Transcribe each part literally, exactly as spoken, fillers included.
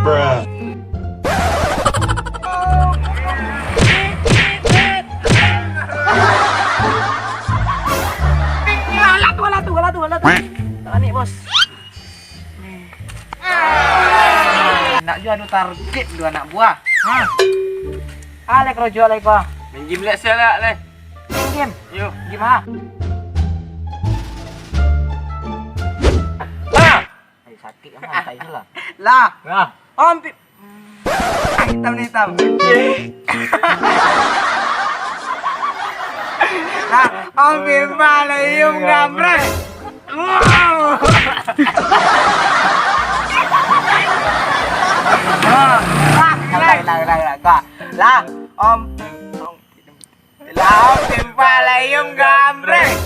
Alah tu, alah tu, alah tu, alah tu. Tarik, bos. Nak juo ado target tu anak buah. Ha. Alek rojo alek pa. Main game lek sia lek leh. Main game. Yo. Game ah. Ha. Ai, sakik amat tai lah. Lah. Lah. Om Pi-, ah, hitam ni hitam. Lah, Om Pimpa Leyung Gambreng. Wow. Lah, lah, lah, lah, lah. Lah, Om Lah, Pimpa Leyung Gambreng.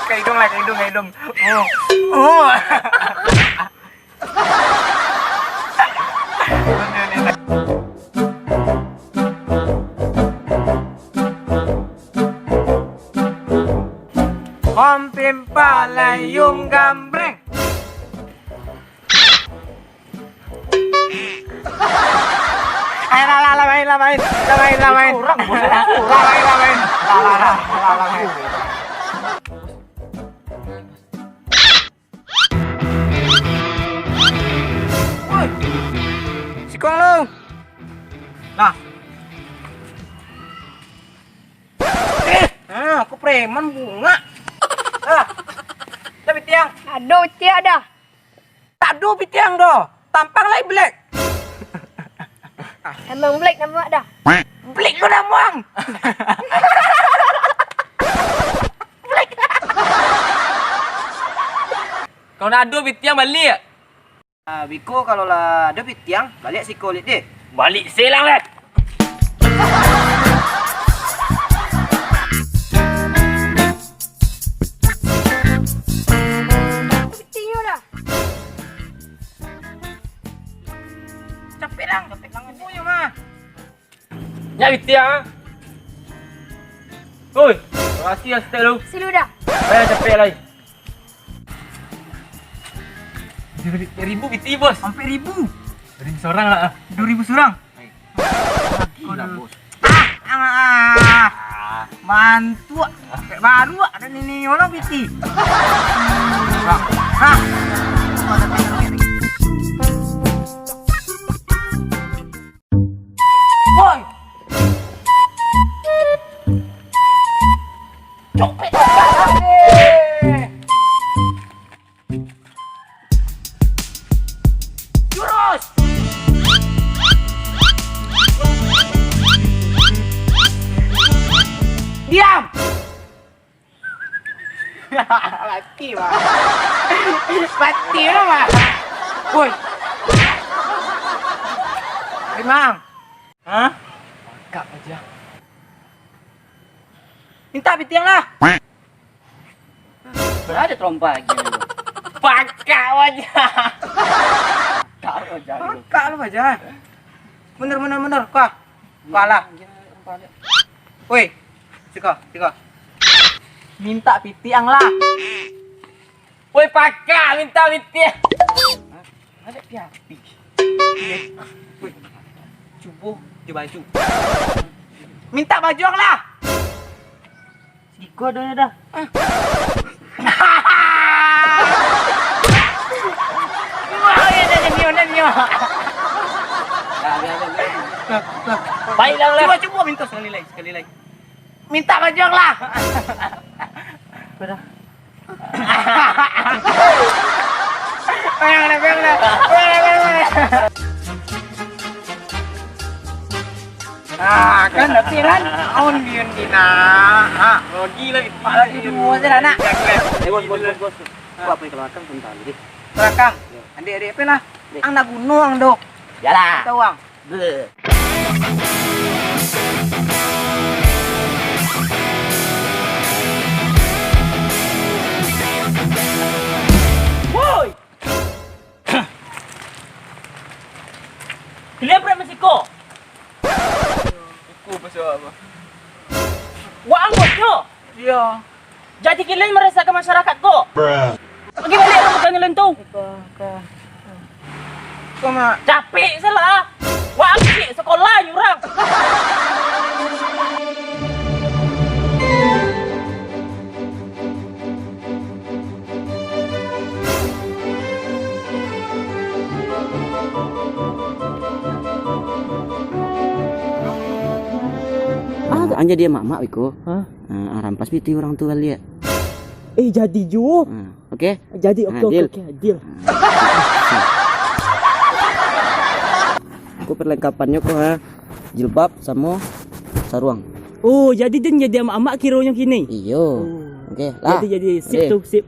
Ka hidung lah, ka hidung, ka hidung. Oh. Oh. Om Pimpa Leyung Gambreng. Ayo lah, lah, lah main, lah main, lah main, lah main. Surang, bos, surang. Lah main, lah main. Lah, lah, lah, lah, lah main. Woi. Sikong lu. Nah. Eh, ah, aku preman bunga. Ah. Tapi tiang. Aduh, tiang dah. Tak ado pitiang doh. Tampang lai black. Emang black nampak dah. Black ko namuang. Black. Kalau nak ado pitiang baliak. Ah, biko kalau lah ado pitiang, baliak siko liak deh. Baliak silang deh. Pitinyo dah. Capek lang, capek lang. Punyo mah. Nyak pitiang ah. Oi, makasih ya setek lu. Silu dah. Eh, capek lai. Ribu piti, bos. Sampai ribu. Ribu surang lah. Dua ribu surang. Gila, bos. Ah, ah, ah. Mantuak. Kayak baru ah, ada nini orang piti. Bang. Ah. Woi. Copet. Jurus! Diam! Mati, Bang. Mati lah, Bang. Woi. Rimang. Hah? Angkat aja. Minta pitiang lah. Bara ado tarompa lagi. Pakak wajah. Pakak wajah. Pakak lu wajah. Bener, bener, bener. Kah? Kalah. Woi, siko, siko. Minta pitiang lah. Woi, pakak, minta pitiang. Ada piapi. Woi, cubo di baju. Minta baju ang lah. Siko ado dah. Wah, ya, ya, ya, ya, ya. Baiklah, lah. Cubo, cubo minta sekali lagi, sekali lagi. Minta baju ang lah. Sudah. Payang dah, payang dah. Payang dah, payang dah. Ah, kan, tapi kan, aun biun dina. Ah, rugi lagi. Pak lagi dulu aja lah, nak. Eh, bos, bos, bos, bos. Apa yang kelakang pun tadi? Kelakang? Ya. Adik-adik apa lah? Adik. Ang nak gunung, ang, dok. Yalah. Tahu, ang? Bleh. Woi! Kalian berat masih kok? Aku pasal apa? Wah, anggotnyo! Iya. Jadi kalian meresahkan masyarakat kok? Pergi balik lah bukannya lentung. Capek salah. Wajib sekolah ni urang. Ah, anja dia mak-mak biko. Hah? Ah, rampas piti urang tu baliak. Eh, jadi juo. Ah, oke. Jadi, oke, Ah, oke, deal. oke, deal. Ko perlengkapannyo ko, ha. Jilbab samo saruang. Oh, jadi den jadi amak-amak kironyo kini? Iyo. Oh. Oke, lah. Jadi, jadi, sip Deal. tu, sip.